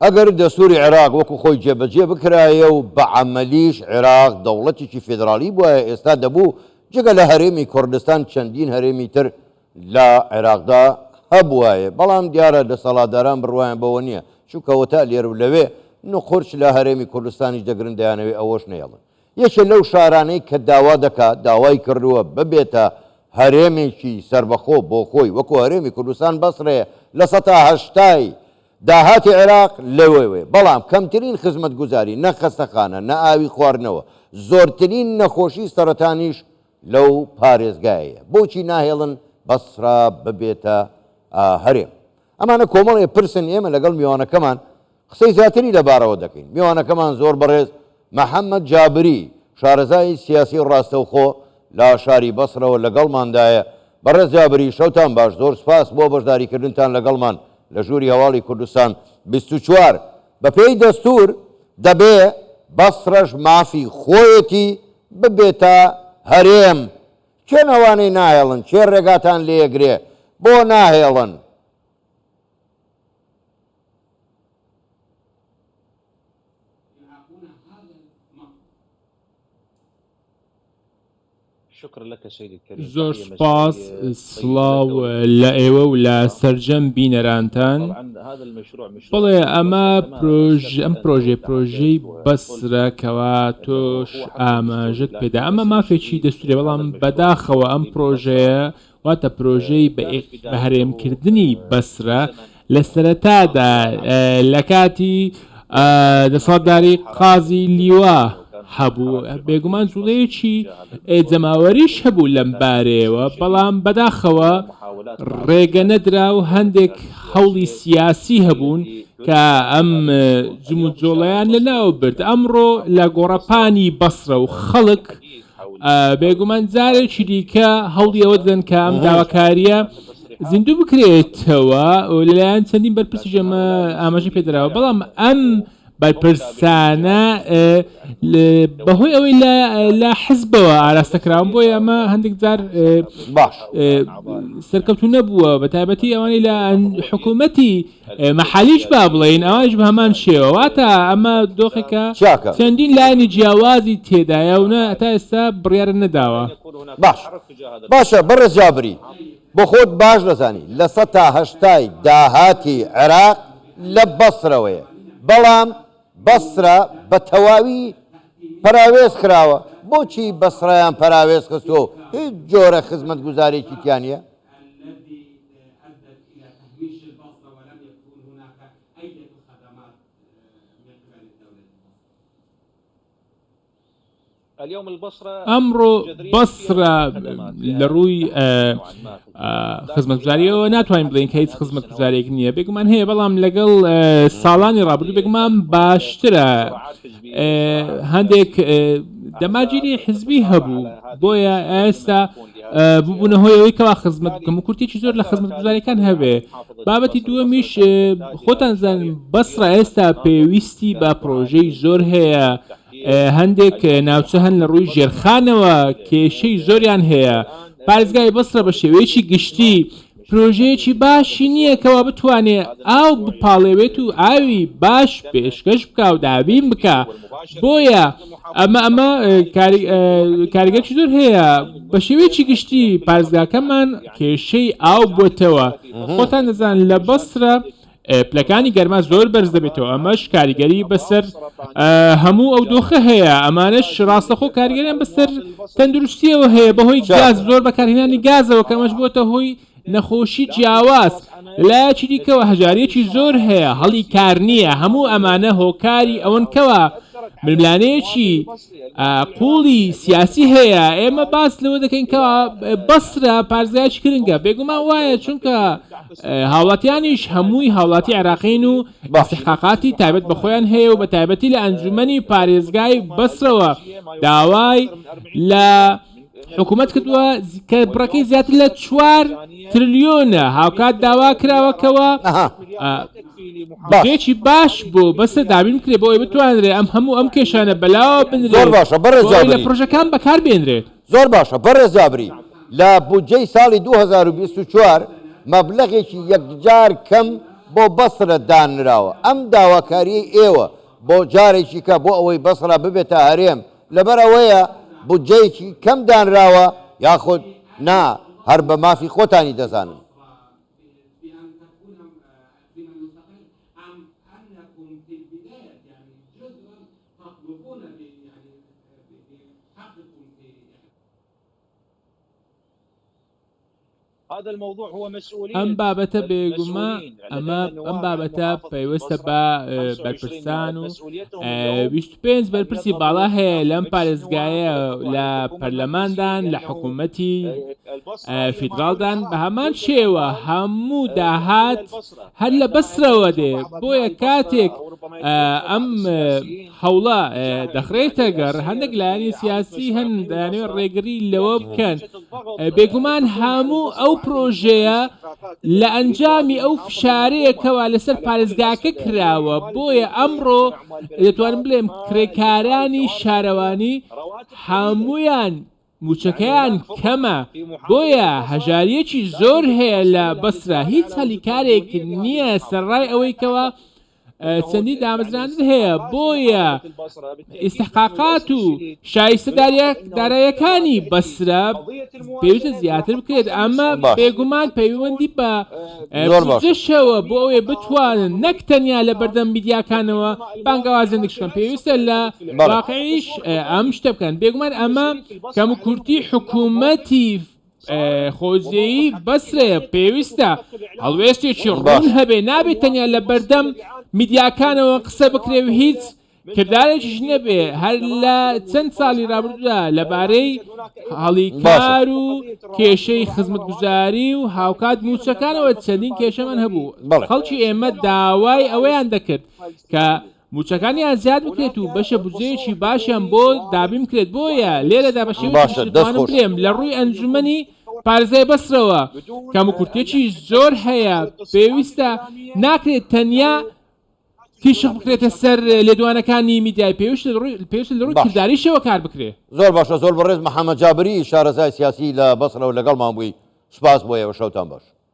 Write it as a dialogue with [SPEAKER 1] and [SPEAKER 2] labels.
[SPEAKER 1] ئەگەر دەستوری عێراق وەکو خۆی جێبەجێ بکرایە و بە عەمەلیش عێراق دەوڵەتێکی فیدراڵی بوایە ئێستا دەبوو جگە لە هەرێمی کوردستان چەندین هەرێمی تر لە عێراقدا هەبوایە، بەڵام دیارە دەسەڵاتداران بڕوایان بەوە نییە، چونکە وەتا لێرە و لەوێ نقورچ لە هەرێمی کوردستانیش دەگرن دەیانەوێ ئەوەش نەیەڵن. یەکێ لەو شارانەی کە داوا دەکات، داوای کردووە ببێتە هەرێمێکی سەربەخۆ بۆ خۆی وەکو هەرێمی کوردستان بەسرەیە لە سەتا هەشتای داهاتی عێراق لەوێوەیە، بەڵام کەمترین خزمەتگوزاری نە خەستەخانە نە ئاوی خواردنەوە، زۆرترین نەخۆشی سەرەتانیش لەو پارێزگایەیە، بۆچی ناهێڵن بەسرە ببێتە هەرێم؟ ئەمانە کۆمەڵێ پرسن ئێمە لەگەڵ میوانەکەمان قسەی زیاتری لەبارەوە دەکەین. میوانەکەمان زۆر بەڕێز محەمەد جابری، شارەزای سیاسی ڕاستەوخۆ لە شاری بەسرەوە لەگەڵماندایە. بەڕێز جابری شەوتان باش، زۆر سوپاس بۆ بەشداریکردنتان لەگەڵمان لە ژووری هەواڵی کوردستان 24. بەپێی دەستوور دەبێ بەسرەش مافی خۆیەتی ببێتە هەرێم، کێن ئەوانەی ناهێڵن، کێ ڕێگاتان لێگرێ، بۆ ناهێڵن؟
[SPEAKER 2] زۆر سوپاس، سڵاو لە ئێوە و لە سەرجەم بینەرانتان. بەڵێ ئەمە ئەم پرۆژەیە پرۆژەی بەسرە کەوا تۆش ئاماژەت پێدا ئەمە مافێکی دەستوریە بەڵام بەداخەوە ئەم پرۆژەیە واتە پرۆژەی بە هەرێمکردنی بەسرە لە سەرەتادا لە کاتی دەسەڵاتداری قازی لیوا هەبوو، بێگومان جوڵەیەکی جەماوەریش هەبوو لەم بارەیەوە، بەڵام بەداخەوە ڕێگە نەدرا و هەندێک هەوڵی سیاسی هەبوون کە ئەم جموجۆڵەیان لەناو برد. ئەمڕۆ لە گۆڕەپانی بەسرە و خەڵک بێگومان جارێکی دیکە هەوڵی ئەوە دەدەن کە ئەم داواکارییە زیندوو بکرێتەوە و لەلایەن چەندین بەرپرسیش ئەمە ئاماژەی پێدراوە، بەڵام ئەم بەرپرسانە بەهۆی ئەوەی لە حزبەوە ئاراستە کراون بۆیە ئەمە هەندێک جار
[SPEAKER 1] باش
[SPEAKER 2] سەرکەوتوو نەبووە بە تایبەتی ئەوانەی لە حکوومەتی مەحەلیش با بڵێین ئەوانیش بە هەمان شێوە واتە ئەمە دۆخێکە
[SPEAKER 1] چاکە.
[SPEAKER 2] چەندین لایەنی جیاوازی تێدایە و نە تا ئێستا بڕیارە نەداوە.
[SPEAKER 1] باش باشە بەڕێز جابری بۆ خۆت باش دەزانی لە سەتا هەشتای داهاتی عێراق لە بەسرەوەیە بەڵام بەسرە بە تەواوی پەراوێز خراوە بۆچی بەسرەیان پەراوێز خستووە و هیچ جۆرە خزمەتگوزارێکی تیا نییە؟
[SPEAKER 2] ئەمڕۆ بەسرە لە ڕووی خزمەتگوزاریەوە ناتوانین بڵێین کە هیچ خزمەتگوزارێک نییە بێگومان هەیە بەڵام لەگەڵ ساڵانی ڕابردوو بێگومان باشترە هەندێک دەماگیری حزبی هەبوو بۆیە ئێستا ببوونە هۆی ئەوەی کەوا خزمەت بکەم و کورتێکی زۆر لە خزمەتگوزاریەکان هەبێ بابەتی دووەمیش خۆتان زان بەسرە ئێستا پێویستی بە پرۆژەی زۆر هەیە هەندێک ناوچە هەن لە ڕووی ژێرخانەوە کێشەی زۆریان هەیە پارێزگای بەسرە بە شێوەیەکی گشتی پرۆژەیەکی باشی نییە کەوا بتوانێ ئاو بپاڵێوێت و ئاوی باش پێشکەش بکا و دابین بکا بۆیە ئەمە ئەمە کاریگەرکی زۆر هەیە بە شێوەیەکی گشتی پارێزگاکەمان کێشەی ئاو بۆتەوە خۆتان دەزان لە بەسرە پلەکانی گەرما زۆر بەرز دەبێتەوە ئەمەش کاریگەری بەسەر هەموو ئەو دۆخە هەیە ئەمانەش ڕاستەخۆ کاریگەریان بەسەر تەندروستیەوە هەیە بەهۆی گاز زۆر بەکارهێنانی گازەوە کە ئەمەش بۆتە هۆی نەخۆشی جیاواز لایەکی دیکەوە هەژاریەکی زۆر هەیە هەڵی کار نییە هەموو ئەمانە هۆکاری ئەوەن کەوا ململانێیەکی قوڵی سیاسی هەیە ئێمە باس لەوە دەکەین کە بەسرە پارێزگایەکی گرنگە بێگومان وایە چونکە هاوڵاتیانیش هەمووی هاوڵاتی عێراقین و ئیستحقاقاتی تایبەت بە خۆیان هەیە و بە تایبەتی لە ئەنجومەنی پارێزگای بەسرەوە داوای لە حکوومەت کردووە کە بڕەکەی زیاتر لە چوار ترلیۆنە هاوکات داوا کراوە کەوا بودجەیەکی باش بۆ بەسرە دابین بکرێت بۆ ئەوەی بتوانرێت ئەم هەموو ئەم کێشانە بەلاوە بنرێت
[SPEAKER 1] زۆر باشە بەڕێز
[SPEAKER 2] بۆ ئەوەی لە
[SPEAKER 1] جابری.
[SPEAKER 2] پرۆژەکان بەکار بێنرێت.
[SPEAKER 1] زۆر باشە بەڕێز جابری لە بودجەی ساڵی 2024 مەبلەغێکی یەکجار کەم بۆ بەسرە دانراوە، ئەم داواکارییەی ئێوە بۆ جارێکی کە بۆ ئەوەی بەسرە ببێتە هەرێم لەبەر ئەوەیە بودجەیەکی کەم دانراوە یاخود نا هەر بە مافی خۆتانی دەزانن؟
[SPEAKER 2] ئەم بابەتە بێگومە ئەمە ئەم بابەتە پەیوەستە بە بەرپرسان و 25 بەرپرسی باڵا هەیە لەم پارێزگایە لە پەرلەماندان لە حکوومەتی فیدراڵدان بە هەمان شێوە هەموو داهات هەر لە بەسرەوە دێ بۆیە کاتێک ئەم هەوڵە دەخرێتە گەڕ، هەندێک لایەنی سیاسی هەن دەیانەوێت ڕێگری لەوە بکەن، بێگومان هەموو ئەو پرۆژەیە لە ئەنجامی ئەو فشارەیە کەوا لەسەر پارێزگاکە کراوە، بۆیە ئەمڕۆ دەتوانم بڵێم کرێکارانی شارەوانی هەموویان مووچەکەیان کەمە، بۆیە هەژارییەکی زۆر هەیە لە بەسرە، هیچ هەلی کارێک نییە سەرەڕای ئەوەی کەوا چەندین دامەزراندن هەیە، بۆیە ئیستحقاقات و شایستە داراییەکانی بەسرە پێویستە زیاتر بکرێت، ئەمە بێگومان پەیوەندی بە بودجەشەوە بۆ ئەوەی بتوانن نەک تەنیا لە بەردەم میدیاکانەوە بانگەوازی بکەن، پێویستە لە واقعیش ئەم شتە بکەن، بێگومان ئەمە کەموکورتی حکوومەتی خۆجێیی بەسرەیە، پێویستە هەڵوێستێکی ڕوون هەبێ، نابێت تەنیا لە بەردەم میدیاکانەوە قسە بکرێ و هیچ کردارێکیش نەبێ، هەر لە چەند ساڵی رابردوودا لەبارەی هەڵی کار و کێشەی خزمەتگوزاری و هاوکات مووچەکانەوە چەندین کێشەمان هەبوو، خەڵکی ئێمە داوای ئەوەیان دەکرد کە مووچەکانیان زیاد بکرێت و بەشە بودجەیەکی باشیان بۆ دابین بکرێت، بۆیە لێرەدا بە شێوەیەکی دەتوانم بلێم لە ڕووی ئەنجومەنی پارێزگای بەسرەوە کەموکورتییەکی زۆر هەیە، پێویستە ناکرێت تەنیا تیشک بکرێتە سەر لێدوانەکانی میدیای پێویستە پێویستە لە ڕووی کرداریشەوە کار بکرێ.
[SPEAKER 1] زۆر باشە زۆر بەڕێز محەمەد جابری شارەزای سیاسی لە بەسرەوە لەگەڵمان بووی سوپاس بۆ ئێوە شەوتان باش.